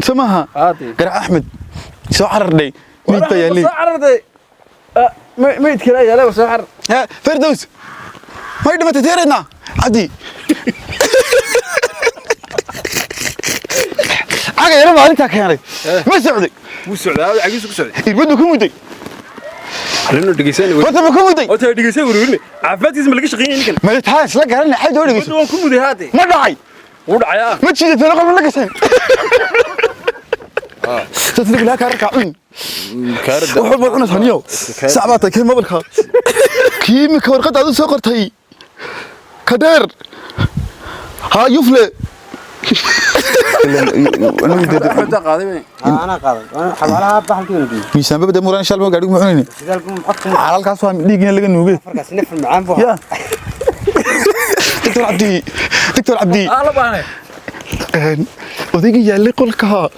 Samaha. Haadi. Garaac Axmed soo carardhay, meyd baa yaallay. Soo cararday, meyd kale yaala, soo carar. Ha, Firdaws may dhimatay teereedna Cabdi caga yaro maalintaa keenay ma socday. Wuu socdaa, cagiisu ku socday. Irbadu ku muday. Arrinnu dhegeysan. Horta ma ku muday? Horta dhegeysan, werwerine caafimaadkiisa ma laga shaqeeyay ninkan? Ma taa isla garanay, xaj oo dhegeyso. Waan ku muday haade. Ma dhacay? Wuu dhacayaa. Ma jiidatay qolma la gashay tasdiiq laa kaarka cun. Kaarada. Wuxuu ma cunaysaa niyow sac baa tahay kii mobilka kii imika warqadda aad u soo qortay kadeer ha yufle. Axmed qaaday bay. Anaa qaaday xabaalaha bahalkii geeyey. Miisaanba de muraan shalmo gaadhigu ma cunayni. Shidaalku codku. Calalkaas waa dhiigina laga nuugay. Markaas naf macaan buu. Ya Doctor Cabdi, Doctor Cabdi. Aa la baahnay. Odaygii yaallay qolka.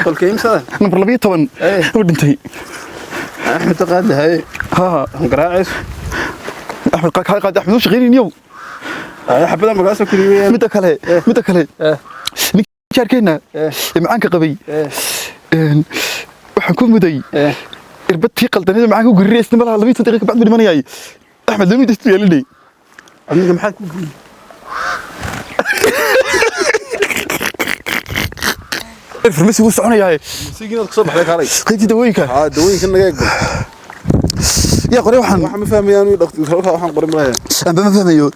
Qolka imsada? Nambar 12. Eh. U dhintay. Axmed qaadahay. Ha. Garaacis. Axmed qaad qaad, Axmed u shaqaynayniyow. Xabada magaasoo keliya. Midda kale, midda kale, ninkii jaarkeenna Eh. ee macaanka qabay, waxaan ku muday irbad tii qaldaneed oo macaanka ku gariray isna malaha 12 daqiiqo bacdu dhimanayay. Axmed lama dastu yeelinay. Aniga maxaad ku guri? Farmasi wuu soconayaa. Sigiinaad kasoo baxday kaalay. Qaybtii dawooyinka. Haa, dawooyinkan naga eeg. Yaa qoray waxaan? Waxaan ma fahmayaan halkaa waxaan qoray malaha. Anba ma fahmayo.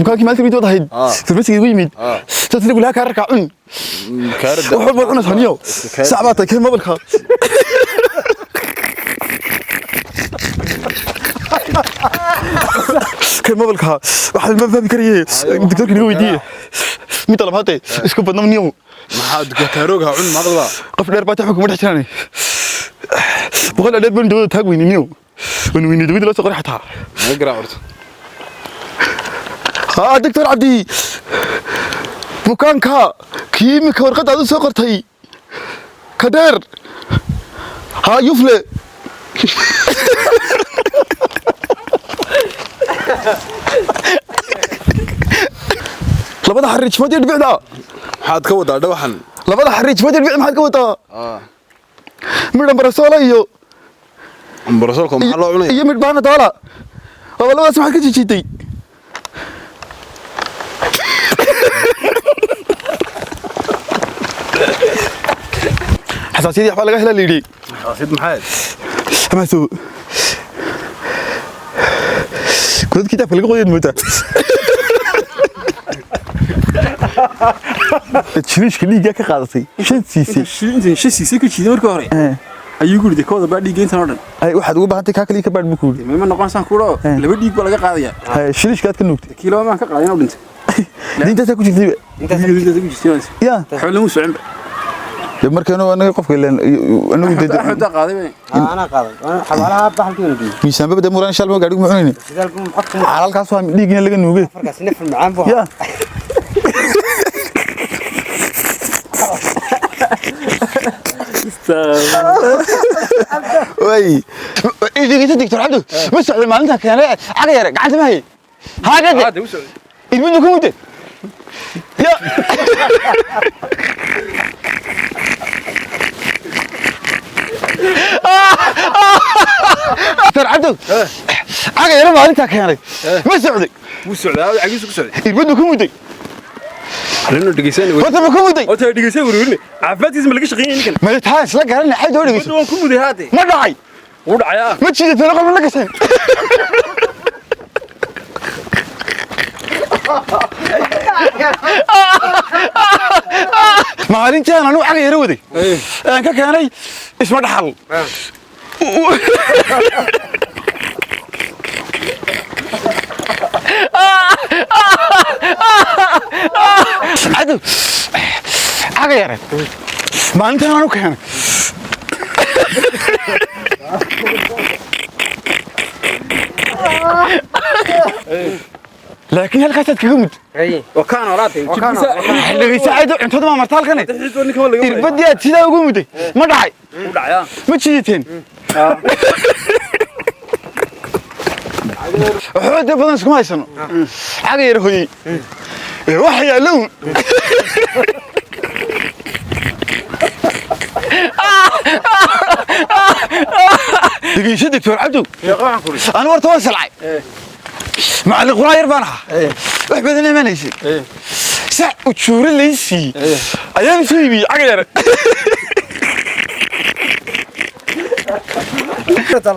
Bukaankii maalinta mid wad ahayd. Ah. Farmasiga igu yimid. Ah. Tasdiiq laa kaarka cun. Kaarada. Wuxuu ma cunaysaa niyow sac baa tahay kii mobilka kii mobilka waxaa ma fahmi karaye, doctorka naga weydiiye. Midda labaad isku badnam niyow. Maxaa kaarooga cun maqlaba? Qof dheer baa taxba kuma dhex jiraan, 100 dheer baan dawada taag weyne niyow, waan weyne dawada loo soo qoray xataa. Naga garaac horta. Haa, Doctor Cabdi, bukaanka kii imika warqadda aad u soo qortay kadeer ha yufle. Labada xariijmood iyo dhibicda. Maxaad ka wadaa dhawaxan? Labada xariijmood iyo dhibic maxaad ka wadaa? Midhan barasola iyo Barasolka maxaa loo cunaya? Iyo midh baana daala waaba labadaas maxaad ka jijiitay? Xasaasiyadii waxbaa laga helaa la yidhi. Xasaasiyad maxaad? Amaaso godad kitaabka laga qodayaad moodaa jiriishka dhiiggaa ka qaadatay shan siisay. Intan shan siisay ka jiiday markii hore ayuu ku yidhi kooda baa dhiigga intan oo dhan. Ay, waxaad ugu baahantay kaa kaliya ka baadh buu ku yidhi. Ma noqon saan kuudho, laba dhiig baa laga qaadayaa. Hay, shiriishka aad ka nuugtay. Kii laba maan ka qaaday inuu dhintay. Diintaasaa ku jirtayba. Intaas ku jirtay. Ya. Waxba lama soconba. De markaynu anaga qofka ileen anagu Axmed qaaday bay. Anaa qaaday xabaalaha bahalkii geeyey. Miisaanba de muraan shalmo gaadhigu ma cunayni. Shidaalku codku. Calalkaas waa dhiigina laga nuugay. Markaas naf macaan buu. Ya. Way dhegeysa Doctor Cabdi, ma socday maalintaa keenay caga yare gacanta ma hayay haagade. Haade u socday. Ilmadu ku mudday ya. Doctor Cabdi caga yare maalintaa keenay ma socday. Wuu socdaa, cagiisu ku socday. Irbadu ku mudday. Arrinnu dhegeysan. Horta ma ku mudday? Horta dhegeysan, werwerine caafimaadkiisa ma laga shaqeeyay ninkan? Ma taa isla garanay, xaj oo dhegeyso. Waan ku muday haade. Ma dhacay? Wuu dhacayaa. Ma jiidatay qolma la gashay? Maalintaan anuu caga yaro waday aan ka keenay isma dhaxal. Cadow caga yare maalintaan anuu keenay. Laakiin halkaasaad kaga mud. Wakaan walaatay. Dhegeysa cadow, cuntada maa marta halkane. Ninkan waa laga Irbadii aad sidaa ugu mudday ma dhacay? Wuu dhacayaa. Ma jiidateen? Waxba dee badan iskuma haysano, caga yar hoyey ee waxa yaallo un. Dhegeyso, Doctor Cabdow, anu horta waan salcay, macallin quraan yar baan ahaa, wax badan imanaysay, sac ujuuro laysii ayaan soo iibiyey caga yare.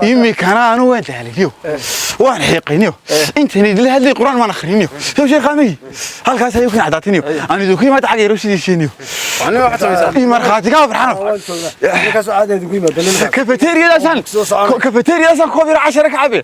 Imikana anu waan daaliniyo, waan xiiqayniyo, intan idila hadlay quraan maan akhriniyo, sow sheekhaamigi halkaas ayuu kan cadaatiniyo, aan idinku yimaad caga yaro sidiisiiniyo iyo markhaati kaa farxano. Waan joognaa ninkaasoo caadi idinku yimaado ninka. Kafeteriyadaasaan Soo soconay. Kafeteriyadaasaan koob yar cashara ka cabe.